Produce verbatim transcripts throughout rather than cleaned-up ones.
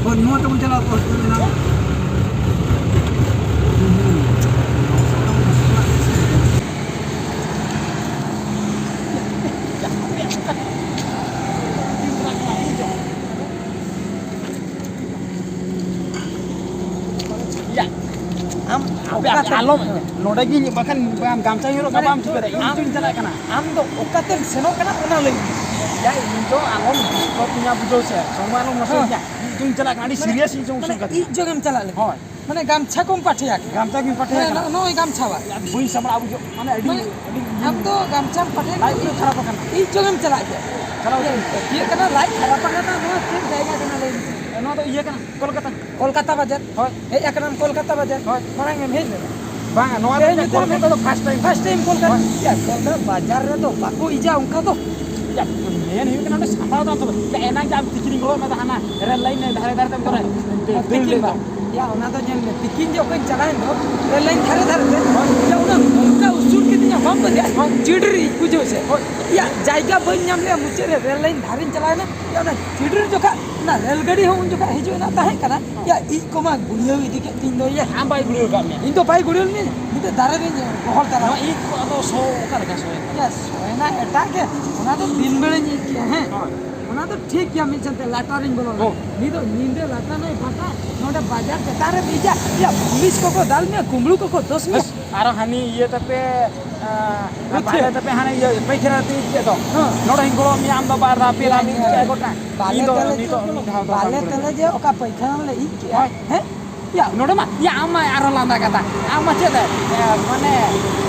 ᱦᱳᱭ, ᱱᱚᱣᱟ ᱛᱮᱵᱚᱱ ᱪᱟᱞᱟᱣ ᱠᱚᱜᱼᱟ, ᱦᱳᱥᱯᱤᱴᱟᱞ ᱢᱮᱱᱟᱜᱼᱟ᱾ ᱭᱟ, ᱟᱢ ᱟᱯᱮ, ᱟᱯᱮ ᱚᱠᱟᱛᱮ ᱟᱞᱚᱢ, ᱱᱚᱰᱮ ᱜᱮ ᱵᱟᱠᱷᱟᱱ ᱵᱟᱢ ᱜᱟᱢᱪᱷᱟ ᱧᱩᱨᱩᱜ ᱠᱟᱱᱟ, ᱢᱟᱱᱮ ᱵᱟᱢ ᱪᱤᱠᱟᱹ ᱫᱟᱲᱮᱭᱟᱜᱼᱟ᱾ ᱤᱧ ᱟᱢ ᱛᱩᱧ ᱪᱟᱞᱟᱜ ᱠᱟᱱᱟ᱾ ᱟᱢ ᱫᱚ ᱚᱠᱟᱛᱮᱢ ᱥᱮᱱᱚᱜ ᱠᱟᱱᱟ, ᱚᱱᱟ ᱞᱟᱹᱭ ᱢᱮ᱾ ᱭᱟ, ᱤᱧ ᱫᱚ ᱟᱞᱚᱢ disturb ᱤᱧᱟ, ᱵᱩᱡᱷᱟᱹᱣ ᱥᱮ, ᱥᱚᱢᱚᱭ ᱟᱞᱚᱢ ᱱᱚᱥᱴᱚᱭ ᱦᱮᱸ᱾ ᱛᱤᱧᱟ᱾ ᱤᱧ ᱛᱩᱧ ᱪᱟᱞᱟᱜ ᱠᱟᱱᱟ, ᱟᱹᱰᱤ ᱢᱟᱱᱮ, serious ᱤᱧ ᱥᱚᱢᱚᱭ ᱢᱟᱱᱮ ᱠᱟᱛᱮ᱾ ᱤᱡ ᱡᱚᱜᱮᱢ ᱪᱟᱞᱟᱜ ᱞᱟᱹᱜᱤᱫ᱾ ᱦᱳᱭ᱾ ᱢᱟᱱᱮ ᱜᱟᱢᱪᱷᱟ ᱠᱚᱢ ᱯᱟᱴᱷᱮᱭᱟ ᱠᱟᱱᱟ᱾ ᱜᱟᱢᱪᱷᱟ ᱜᱮᱢ ᱯᱟᱴᱷᱮᱭᱟ ᱢᱟᱱᱮ ᱠᱟᱱᱟ᱾ ᱱᱚ-, ᱱᱚᱜᱼᱚᱭ ᱜᱟᱢᱪᱷᱟ ᱵᱟ᱾ ᱭᱟ, ᱵᱟᱹᱧ ᱥᱟᱢᱵᱲᱟᱣ, ᱵᱩᱡᱷᱟᱹᱣ, ᱢᱟᱱᱮ ᱟᱹᱰᱤ, ᱢᱟᱱᱮ ᱟᱹᱰᱤ ᱟᱢ ᱫᱚ ᱜᱟᱢᱪᱷᱟᱢ ᱯᱟᱴᱷᱮᱭᱟ ᱞᱟᱡ ᱠᱟᱱᱟ, ᱯᱩᱨᱟᱹ ᱠᱷᱟᱨᱟᱯ ᱟᱠᱟᱱᱟ᱾ ᱤᱡ ᱡᱚᱜᱮᱢ ᱪᱟᱞᱟᱜ ᱜᱮᱭᱟ᱾ ᱪᱟᱞᱟᱣ ᱤᱭᱟᱹ, ᱦᱚᱪᱚ᱾ ᱤᱭᱟᱹ ᱠᱟᱱᱟ, ᱞᱟᱡ ᱠᱷᱟᱨᱟᱯ ᱟᱠᱟᱱᱟ, ᱱᱚᱣᱟ ᱪᱮᱫ ᱡᱟᱭᱜᱟ ᱠᱟᱱᱟ ᱞᱟᱹᱭ ᱢᱮᱥᱮ? ᱱᱚᱣᱟ ᱫᱚ ᱤᱭᱟᱹ ᱠᱟᱱᱟ, ᱠᱳᱞᱠᱟᱛᱟ᱾ ᱠᱳᱞᱠᱟᱛᱟ ᱵᱟᱡᱟᱨ᱾ ᱦᱳᱭ᱾ ᱦᱮᱡ ᱟᱠᱟᱱᱟᱢ ᱠᱳᱞᱠᱟᱛᱟ ᱵᱟᱡᱟᱨ? ᱦᱳᱭ᱾ ᱢᱟᱲᱟᱝ ᱮᱢ ᱦᱮᱡ ᱞᱮᱱᱟ? ᱵᱟᱝ, ᱱᱚᱣᱟ ᱫᱚ ᱛᱮᱦᱮᱧ ᱤᱧᱟᱹᱜ ᱱᱤᱛᱚᱜ ᱠᱳᱞᱠᱟᱛᱟ ᱫᱚ first time᱾ First time Kolkata? ᱦᱳᱭ᱾ ᱭᱟ, ᱠᱳᱞᱠᱟᱛᱟ ᱵᱟᱡᱟᱨ ᱨᱮᱫᱚ ᱵᱟᱠᱚ ᱤᱡᱟ ᱚᱱᱠᱟ ᱫᱚ᱾ ᱭᱟ, ᱢᱮᱱ ᱦᱩᱭᱩᱜ ᱠᱟᱱᱟ ᱚᱸᱰᱮ ᱥᱟᱢᱵᱲᱟᱣ ᱛᱟᱢ ᱛᱚᱵᱮ᱾ ᱭᱟ, ᱮᱱᱟᱝ ᱡᱮ ᱟᱢ ᱛᱤᱠᱤᱱᱤᱧ ᱜᱚᱲᱚ ᱢᱮ ᱛᱟᱦᱮᱱᱟ, ᱨᱮᱞ ᱞᱟᱭᱤᱱ ᱫᱷᱟᱨᱮ ᱫᱷᱟᱨᱮ ᱛᱮᱢ ᱠᱚᱨᱮ᱾ ᱛᱤᱠᱤᱱ ᱵᱟ᱾ ᱭᱟ, ᱚᱱᱟ ᱫᱚ ᱧᱮᱞ ᱢᱮ, ᱛᱤᱠᱤᱱ ᱡᱮ ᱚᱠᱚᱭ ᱪᱟᱞᱟᱣᱮᱱ ᱫᱚ, ᱨᱮᱞ ᱞᱟᱭᱤᱱ ᱫᱷᱟᱨᱮ ᱫᱷᱟᱨᱮ ᱛᱮ᱾ ᱦᱳᱭ᱾ ᱭᱟ, ᱚᱱᱟ ᱚᱱᱠᱟ ᱩᱥᱩᱞ ᱠᱤᱫᱤᱧᱟ, ᱵᱟᱢ ᱯᱟᱸᱡᱟ? ᱦᱳᱭ᱾ ᱪᱤᱰᱨᱤ, ᱵᱩᱡᱷᱟᱹᱣ ᱥᱮ? ᱦᱳᱭ᱾ ᱭᱟ, ᱡᱟᱭᱜᱟ ᱵᱟᱹᱧ ᱧᱟᱢ ᱞᱮᱜᱼᱟ, ᱢᱩᱪᱟᱹᱫ ᱨᱮ ᱨᱮᱞ ᱞᱟᱭᱤᱱ ᱫᱷᱟᱨᱮᱧ ᱪᱟᱞᱟᱣᱮᱱᱟ᱾ ᱭᱟ, ᱚᱱᱟ ᱪᱤᱰᱨᱤ ᱡᱚᱠᱷᱟ, ᱚᱱᱟ ᱨᱮᱞ ᱜᱟᱹᱰᱤ ᱦᱚᱸ ᱩᱱ ᱡᱚᱠᱷᱟ ᱦᱤᱡᱩᱜ ᱨᱮᱱᱟᱜ ᱛᱟᱦᱮᱸ ᱠᱟᱱᱟ᱾ ᱦᱳᱭ᱾ ᱭᱟ, ᱤᱡ ᱠᱚᱢᱟ ᱜᱩᱲᱭᱟᱹᱣ ᱤᱫᱤ ᱠᱮᱫ ᱛᱤᱧ ᱫᱚ, ᱭᱟ᱾ ᱟᱢ ᱵᱟᱭ ᱜᱩᱲᱭᱟᱹᱣ ᱠᱟᱜ ᱢᱮᱭᱟ? ᱤᱧ ᱫᱚ ᱵᱟᱭ ᱜᱩᱲᱭᱟᱹᱣ ᱞᱤᱧᱟ, ᱢᱤᱫᱴᱮᱡ ᱫᱟᱨᱮ ᱨᱤᱧ ᱜᱚᱦᱚᱲ ᱛᱟᱨᱟ᱾ ᱱᱚᱣᱟ ᱤᱡ ᱠᱚ ᱟᱫᱚ ᱥᱚ ᱚᱠᱟ ᱞᱮᱠᱟ ᱥᱚᱭᱮᱱ ᱛᱟᱢᱟ? ᱭᱟ, ᱥᱚᱭᱮᱱᱟ ᱮᱴᱟᱜ ᱜᱮ, ᱚᱱᱟ ᱫᱚ ᱫᱤᱱ ᱵᱮᱲᱟᱧ ᱤᱡ ᱠᱮᱜᱼᱟ, ᱦᱮᱸ᱾ ᱦᱳᱭ᱾ ᱚᱱᱟ ᱫᱚ ᱴᱷᱤᱠ ᱜᱮᱭᱟ, ᱢᱤᱫ ᱥᱮᱱᱛᱮ ᱞᱟᱴᱟᱨᱤᱧ ᱵᱚᱞᱚ ᱞᱮᱱᱟ᱾ ᱦᱳᱭ᱾ ᱱᱤᱛ ᱫᱚ ᱧᱤᱫᱟᱹ ᱞᱟᱴᱟ ᱱᱟᱭ ᱯᱷᱟᱴᱟ, ᱱᱚᱰᱮ ᱵᱟᱡᱟᱨ ᱪᱮᱛᱟᱱ ᱨᱮ ᱤᱡᱟ, ᱭᱟ, ᱯᱩᱞᱤᱥ ᱠᱚᱠᱚ ᱫᱟᱞ ᱢᱮᱭᱟ, ᱠᱩᱢᱵᱽᱲᱩ ᱠᱚᱠᱚ ᱫᱳᱥ ᱢᱮᱭᱟ᱾ ᱵᱮᱥ, ᱟᱨᱚ ᱦᱟᱹᱱᱤ ᱤᱭᱟᱹ ᱛᱟᱯᱮ, ᱟᱸ, ᱵᱩᱡᱷᱟᱹᱣ᱾ ᱵᱟᱞᱮ ᱛᱟᱯᱮ ᱦᱟᱱᱮ ᱤᱭᱟᱹ ᱯᱟᱹᱭᱠᱟᱹᱨ ᱟᱹᱛᱤᱧ ᱪᱮᱫ ᱫᱚ? ᱦᱮᱸ᱾ ᱱᱚᱰᱮᱧ ᱜᱚᱲᱚ ᱢᱮᱭᱟ, ᱟᱢ ᱫᱚ ᱵᱟᱨ ᱫᱷᱟᱣ, ᱯᱮ ᱫᱷᱟᱣ ᱤᱧ ᱪᱮᱫ ᱜᱚᱴᱟ᱾ ᱵᱟᱞᱮ ᱤᱧ ᱫᱚ ᱛᱟᱞᱮ ᱱᱤᱛᱚᱜ ᱪᱮᱫ ᱢᱤᱫ ᱫᱷᱟᱣ ᱫᱚ ᱵᱟᱞᱮ ᱵᱟᱝ ᱛᱟᱞᱮ ᱜᱚᱲᱚ᱾ ᱡᱮ ᱚᱠᱟ ᱯᱟᱹᱭᱠᱷᱟᱱᱟ ᱞᱮ ᱤᱡ ᱠᱮᱜᱼᱟ, ᱦᱳᱭ᱾ ᱦᱮᱸ? ᱭᱟ, ᱱᱚᱰᱮ ᱢᱟ, ᱭᱟ, ᱟᱢ ᱢᱟ ᱟᱨᱦᱚᱸ ᱞᱟᱸᱫᱟ ᱠᱟᱛᱷᱟ᱾ ᱟᱢ ᱢᱟ ᱪᱮᱫ, ᱮ, ᱢᱟᱱᱮ,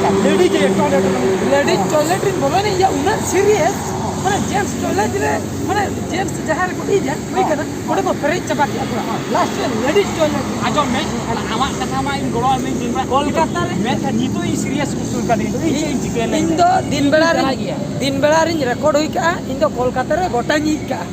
ᱭᱟ, ladies toilet ᱨᱮ᱾ Ladies toilet ᱨᱤᱧ ᱵᱚᱞᱚᱭᱮᱱᱟ, ᱭᱟ, ᱩᱱᱟᱹᱜ serious᱾ ᱢᱟᱱᱮ, gents toilet ᱨᱮ, ᱢᱟᱱᱮ, gents ᱡᱟᱦᱟᱸ ᱨᱮᱠᱚ ᱤᱡᱟ, ᱦᱩᱭ ᱠᱟᱱᱟ, ᱚᱸᱰᱮ ᱠᱚ ᱯᱮᱨᱮᱡ ᱪᱟᱵᱟ ᱠᱮᱜᱼᱟ ᱯᱩᱨᱟᱹ᱾ Last ᱨᱮ ladies toilet᱾ ᱟᱸᱡᱚᱢ ᱢᱮ, ᱟᱢᱟᱜ ᱠᱟᱛᱷᱟ ᱢᱟ ᱤᱧ ᱜᱚᱲᱚᱣᱟᱜ ᱢᱮ, ᱤᱧ ᱢᱟ ᱠᱳᱞᱠᱟᱛᱟ ᱨᱮ᱾ ᱢᱮᱱᱠᱷᱟᱱ ᱱᱤᱛᱚᱜ ᱤᱧ serious ᱩᱥᱩᱞ ᱠᱟᱫᱤᱧ, ᱤᱧ ᱪᱮᱫ ᱤᱧ ᱪᱤᱠᱟᱹᱭᱟ ᱞᱟᱹᱭ ᱤᱧ ᱢᱮ? ᱫᱚ ᱫᱤᱱ ᱵᱮᱲᱟ ᱨᱤᱧ, ᱪᱟᱞᱟᱜ ᱜᱮᱭᱟ᱾ ᱫᱤᱱ ᱵᱮᱲᱟ ᱨᱤᱧ record ᱦᱩᱭ ᱠᱟᱜᱼᱟ, ᱤᱧ ᱫᱚ ᱠᱳᱞᱠᱟᱛᱟ ᱨᱮ ᱜᱚᱴᱟᱧ ᱤᱡ ᱠᱟᱜᱼᱟ᱾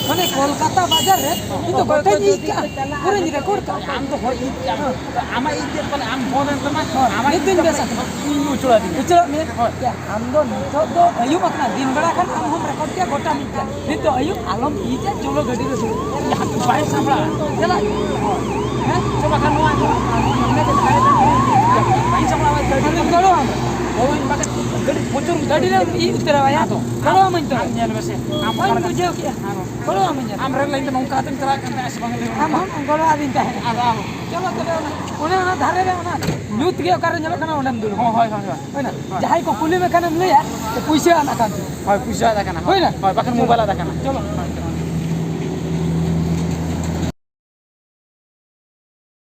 ᱢᱟᱱᱮ ᱠᱳᱞᱠᱟᱛᱟ ᱵᱟᱡᱟᱨ ᱨᱮ ᱤᱧ ᱫᱚ ᱜᱚᱴᱟᱧ ᱤᱡ ᱠᱟᱜᱼᱟ, ᱯᱩᱨᱟᱹᱧ record ᱠᱟᱜᱼᱟ᱾ ᱟᱢ ᱫᱚ ᱦᱚᱲ ᱤᱡ ᱠᱟᱜ ᱟᱢ᱾ ᱟᱢᱟᱜ ᱤᱡ ᱛᱮ ᱯᱟᱞᱮ ᱟᱢ ᱵᱚᱸᱫᱽ ᱮᱱ ᱛᱟᱢᱟ, ᱦᱳᱭ, ᱟᱢᱟᱜ ᱱᱤᱛ ᱤᱡ ᱫᱚᱧ ᱛᱮ ᱵᱮᱥᱟ᱾ ᱯᱟᱞᱮ ᱤᱧ ᱩᱪᱟᱹᱲ ᱟᱹᱫᱤᱧᱟ᱾ ᱩᱪᱟᱹᱲᱚᱜ ᱢᱮ᱾ ᱦᱳᱭ᱾ ᱭᱟ, ᱟᱢ ᱫᱚ ᱱᱤᱛᱚᱜ ᱫᱚ ᱟᱹᱭᱩᱵ ᱟᱠᱟᱱᱟ, ᱫᱤᱱ ᱵᱮᱲᱟ ᱠᱷᱟᱱ ᱟᱢ ᱦᱚᱸᱢ ᱨᱮᱠᱚᱨᱰ ᱠᱮᱭᱟ, ᱜᱚᱴᱟ ᱢᱤᱫ ᱠᱮᱭᱟ᱾ ᱱᱤᱛᱚᱜ ᱟᱹᱭᱩᱵ ᱟᱞᱚᱢ ᱤᱭᱟᱹᱭᱟ, ᱪᱚᱞᱚ ᱜᱟᱹᱰᱤ ᱨᱮ ᱫᱩᱲᱩᱵ᱾ ᱭᱟ, ᱵᱟᱭ ᱥᱟᱯᱲᱟᱜᱼᱟ᱾ ᱪᱟᱞᱟᱜ ᱟᱹᱧ᱾ ᱦᱮᱸ? ᱪᱚ ᱵᱟᱠᱷᱟᱱ ᱱᱚᱣᱟ, ᱱᱚᱣᱟ, ᱱᱚᱣᱟ ᱧᱟᱢ ᱞᱮ ᱠᱟᱛᱮ ᱵᱟᱭ ᱜᱟᱹᱰᱤ ᱨᱮ ᱤᱭᱟᱹ ᱠᱮᱭᱟ᱾ ᱵᱟᱭ ᱥᱟᱯᱲᱟᱜᱼᱟ, ᱜᱟᱹᱰᱤ ᱨᱮ᱾ ᱜᱚᱲᱚ ᱟᱢ᱾ ᱦᱳᱭ, ᱵᱟᱠᱷᱟᱱ ᱜᱟᱹᱰᱤ ᱯᱨᱚᱪᱩᱨ ᱜᱟᱹᱰᱤ ᱨᱮᱢ ᱤᱭᱟᱹ ᱩᱛᱟᱹᱨᱟ, ᱭᱟ? ᱟᱫᱚ ᱜᱚᱲᱚ ᱟᱢᱟᱹᱧ ᱛᱚ᱾ ᱟᱢ ᱧᱮᱞ ᱢᱮᱥᱮ, ᱟᱢ ᱵᱟᱹᱧ ᱚᱠᱟ ᱞᱮᱠᱟ ᱵᱩᱡᱷᱟᱹᱣ ᱠᱮᱜᱼᱟ᱾ ᱟᱫᱚ ᱜᱚᱲᱚ ᱟᱢᱟᱹᱧ ᱟᱫᱚ᱾ ᱟᱢ ᱨᱮᱞ ᱞᱟᱭᱤᱱ ᱛᱮ ᱱᱚᱝᱠᱟ ᱠᱟᱛᱮᱢ ᱪᱟᱞᱟᱜ ᱠᱟᱱ ᱛᱟᱦᱮᱸᱫ ᱥᱮ ᱵᱟᱝ, ᱞᱟᱹᱭ ᱢᱮ? ᱟᱢ ᱦᱚᱸᱢ ᱜᱚᱲᱚ ᱟᱹᱫᱤᱧ ᱛᱟᱦᱮᱸᱫ᱾ ᱟᱫᱚ ᱟᱢ ᱪᱚᱞᱚ ᱛᱚᱵᱮ ᱚᱱᱟ, ᱚᱱᱮ ᱚᱱᱟ ᱫᱷᱟᱨᱮ ᱨᱮ ᱚᱱᱟ ᱧᱩᱛ ᱜᱮ ᱚᱠᱟᱨᱮ ᱧᱮᱞᱚᱜ ᱠᱟᱱᱟ ᱚᱸᱰᱮᱢ ᱫᱩᱲᱩᱵ᱾ ᱦᱳᱭ, ᱦᱳᱭ, ᱦᱳᱭ᱾ ᱦᱳᱭ ᱱᱟ? ᱦᱳᱭ᱾ ᱡᱟᱦᱟᱸᱭ ᱠᱚ ᱠᱩᱞᱤ ᱢᱮᱠᱷᱟᱱᱮᱢ ᱞᱟᱹᱭᱟ ᱡᱮ ᱯᱩᱭᱥᱟᱹ ᱟᱱᱟᱜ ᱠᱟᱱ ᱛᱤᱧᱟ᱾ ᱦᱳᱭ, ᱯᱩᱭᱥᱟᱹ ᱟᱫ ᱟᱠᱟᱱᱟ᱾ ᱦᱳᱭ ᱱᱟ? ᱦᱳᱭ, ᱵᱟᱠᱷᱟᱱ ᱢᱳᱵᱟᱭᱤᱞ ᱟᱫ ᱟᱠᱟᱱᱟ᱾ ᱪᱚᱞᱚ᱾